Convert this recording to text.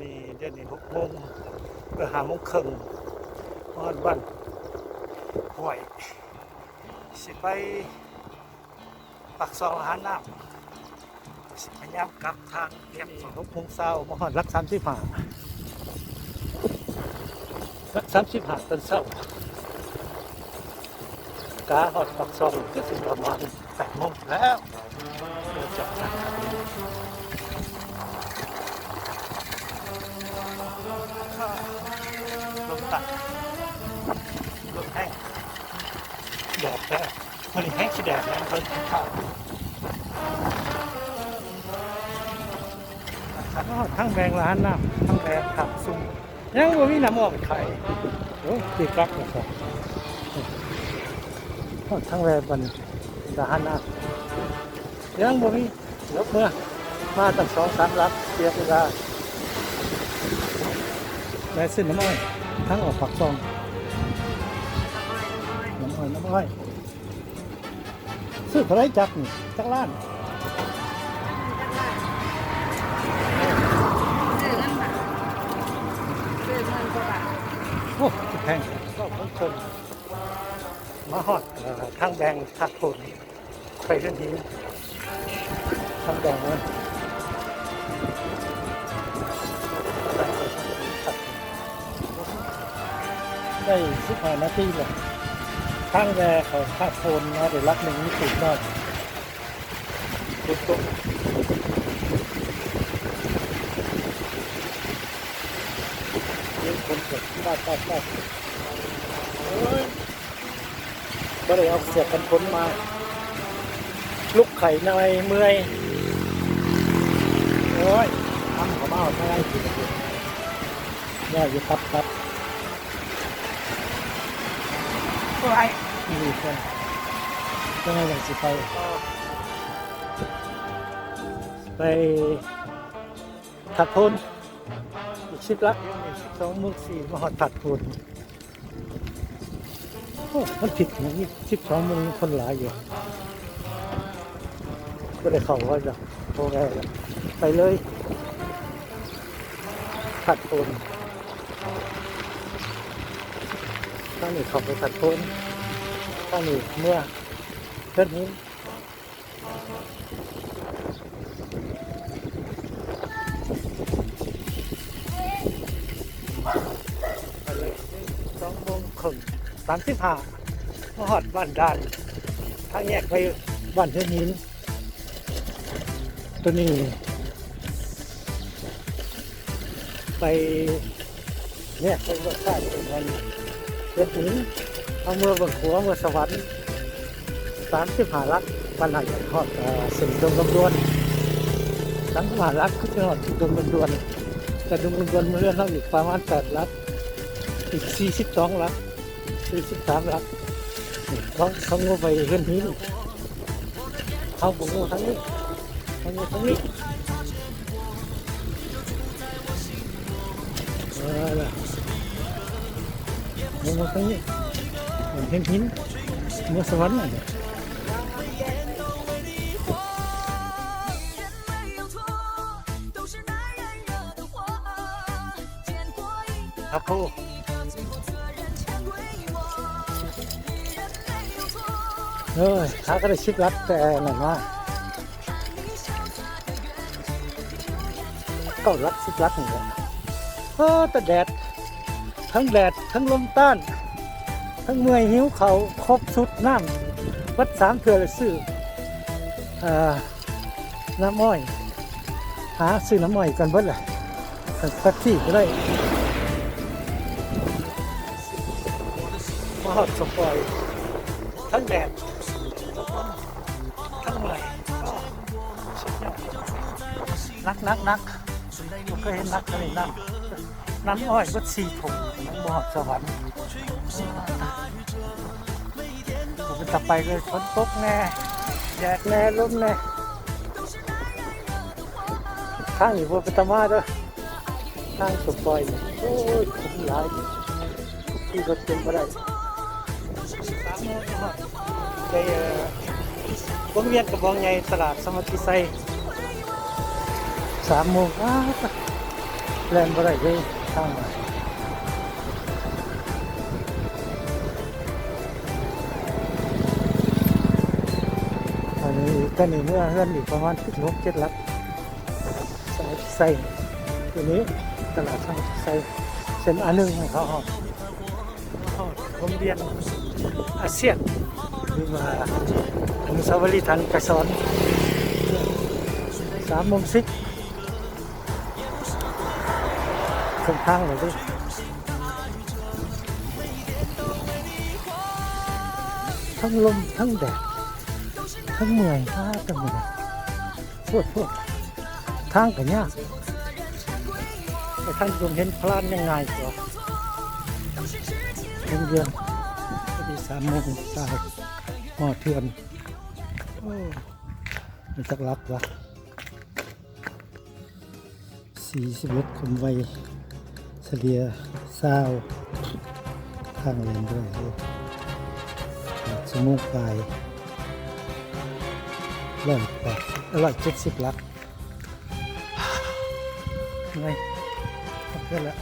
ນີ້ ດຽວນີ້ຫົກໂມງ ເອີ ຫ້າໂມງເຄິ່ງ ຮອດບ້ານຫ້ວຍ ຊິໄປປາກຊ່ອງລະຫານນ້ຳ ຊິພະຍາຍາມກັບທາງ ຕຽມ ຫົກໂມງເຊົ້າ ມາຮອດຫຼັກສາມສິບຫ້າ ຫຼັກສາມສິບຫ້າຕອນເຊົ້າ ກະຮອດປາກຊ່ອງ ກະຊິປະມານແປດໂມງແລ້ວ ຈອດຈັກ ລົມຕັດ ລົມແຮງ ແດດແທ້ ມື້ນີ້ແຮງຊິແດດແລ້ວ ເບິ່ງຂ້າວ ທາງແບງລະຫານນ້ຳ ທາງແບງທາງຊຸ່ມ ຍັງບໍ່ມີນ້ຳອ້ອຍໄຂ່ ໂອ້ ຕິດກັບແລ້ວ ຮອດທາງແບງລະຫານນ້ຳ ຍັງບໍ່ມີ ລົບເມືອ ມາຕັ້ງສອງສາມຫຼັກ ເສຍເວລາ ແລະ ຊື້ນ້ຳອ້ອຍ ທາງອອກປາກຊ່ອງ ນ້ຳອ້ອຍ ນ້ຳອ້ອຍ ຊື້ເທົ່າໃດຈັກນີ້ ຈັກລ້ານ ໂອ້ ແພງ ເກົ້າພັນຕົ້ນ ມາຮອດ ເອີ ທາງແບງທາດໂພນ ໄປເຮືອນຫີນ ທາງແບງເລີຍ ໄດ້ສິບຫ້ານາທີແລ້ວ ທາງແວ່ເຂົ້າທາດໂພນມາໄດ້ຫຼັກໜຶ່ງ ມີຕູບນ້ອຍ ຝົນຕົກ ເຢັນຝົນຕົກ ປາດໆ ໂອ້ຍ ບໍ່ໄດ້ເອົາເສື້ອກັນຝົນມາ ລຸກໄຂ້ໜ່ອຍ ເມື່ອຍ ໂອ້ຍ ທຳເຂົ້າມາເມື່ອຍ ເມື່ອຍຢູ່ຕັບໆ ໂອ້ຍ ນີ້ເພິ່ນ ຈັ່ງໃດຈັ່ງຊິໄປ ໄປທາດໂພນ ອີກສິບຫຼັກ ສິບສອງໂມງສີ່ ມາຮອດທາດໂພນ ໂອ້ ມັນຜິດຫຍັງນີ້ ສິບສອງໂມງຍັງຄົນຫຼາຍຢູ່ ບໍ່ໄດ້ເຂົ້າຮອດດອກ ບໍ່ໄດ້ ໄປເລີຍ ທາດໂພນ ທາງນີ້ເຂົ້າໄປທາດໂພນ ທາງນີ້ເມືອເຮືອນຫີນ. ສອງໂມງເຄິ່ງ ສາມສິບຫ້າ ມາຮອດບ້ານດ່ານ ທາງແຍກໄປບ້ານເຮືອນຫີນ ໂຕນີ້ ໄປແຍກໄປເບິ່ງຊ້າຍເບິ່ງຂວາ ເຮືອນຫີນ ເອົາເມືອເບິ່ງຂົວເມືອສະຫວັນ ສາມສິບຫ້າຫຼັກ ປານນັ້ນຮອດ ເອີ ເສັ້ນດົງລຳດວນ ສາມສິບຫ້າຫຼັກ ຄືຊິຮອດດົງລຳດວນ ແຕ່ດົງລຳດວນມາເຮືອນເຮົາອີກປະມານແປດຫຼັກ ອີກສີ່ສິບສອງຫຼັກ ສີ່ສິບສາມຫຼັກ ເຂົາ ເຂົາງົວໄປເຮືອນຫີນ ເຮົາກໍງົວທາງນີ້ ເຮົາງົວທາງນີ້ ເອີ ງົວທາງນີ້ ເຮືອນຫີນ ເມືອສະຫວັນນັ້ນ ຄັບໂພ ເອີຍ ຫາກໍໄດ້ສິບຫຼັກແຕ່ນັ້ນມາ ເກົ້າຫຼັກ ສິບຫຼັກນີ້ແຫຼະ ເອີ ແຕ່ແດດ ທັງແດດ ທັງລົມຕ້ານ ທັງເມື່ອຍ ຫິວເຂົ້າ ຄົບຊຸດ ນ້ຳ ເບິດສາມເທື່ອລະຊື້ ເອີ ນ້ຳອ້ອຍ ຫາຊື້ນ້ຳອ້ອຍກັນເບິດແຫຼະ ແທັກຊີກໍໄດ້ ມາຮອດສະປອຍ ທັງແດດ ທັງເມື່ອຍ ໂອ້ ສຸດຍອດ ໜັກໆໆ ບໍ່ເຄີຍເຫັນໜັກເທົ່ານີ້ນຳ ນ້ຳອ້ອຍເບິດສີ່ຖົງ ຍັງບໍ່ຮອດສະຫວັນ ບໍ່ເປັນຕາໄປເລີຍ ຝົນຕົກແນ່ ແດດແນ່ ລົມແນ່ ທາງນີ້ບໍ່ເປັນຕາມາເດີ ທາງສົມປອຍນີ້ ໂອ້ຍ ຄົນຫຼາຍ ຂີ່ລົດເປັນບໍ່ໄດ້ ໄດ້ ເອີ ວົງວຽນກະບອງໃຫຍ່ ຕະຫຼາດສາມັກຄີໄຊ ສາມໂມງ ອ້າວ ແລ່ນບໍ່ໄດ້ເດ້ທາງ ອັນນີ້ ຕອນນີ້ເມືອເຮືອນອີກປະມານສິບຫົກ ເຈັດຫຼັກ. ສາວໄຊ ຕົວນີ້ຕະຫຼາດສາວໄຊ ເສັ້ນ ອາ ໜຶ່ງ ໃຫ້ເຂົາຮອດ ຮອດວົງວຽນອາຊຽນ ຫຼືວ່າອະນຸສາວະລີທ່ານໄກສອນ ສາມໂມງສິບ ເຄິ່ງທາງແລ້ວເດ້ ທັງລົມ ທັງແດດ ທັງເມື່ອຍ ອ້າ ທັງເມື່ອຍ. ໂພດ ໂພດ ທາງກໍຍາກ ແຕ່ທ່ານຜູ້ຊົມເຫັນພະລານຍັງງ່າຍກວ່າ ເຫັນເດືອນ ພໍດີສາມໂມງເຊົ້າ ຮອດເຮືອນ. ໂອ້ ມັນຈັກຫຼັກວະ ສີ່ສິບເອັດ ຄວາມໄວ ສະເລ່ຍຊາວ ທາງແລ່ນດ້ວຍ ແປດຊົ່ວໂມງປາຍ ຮ້ອຍແປດ ຮ້ອຍເຈັດສິບຫຼັກ. ເມື່ອຍ ເພື່ອນລະ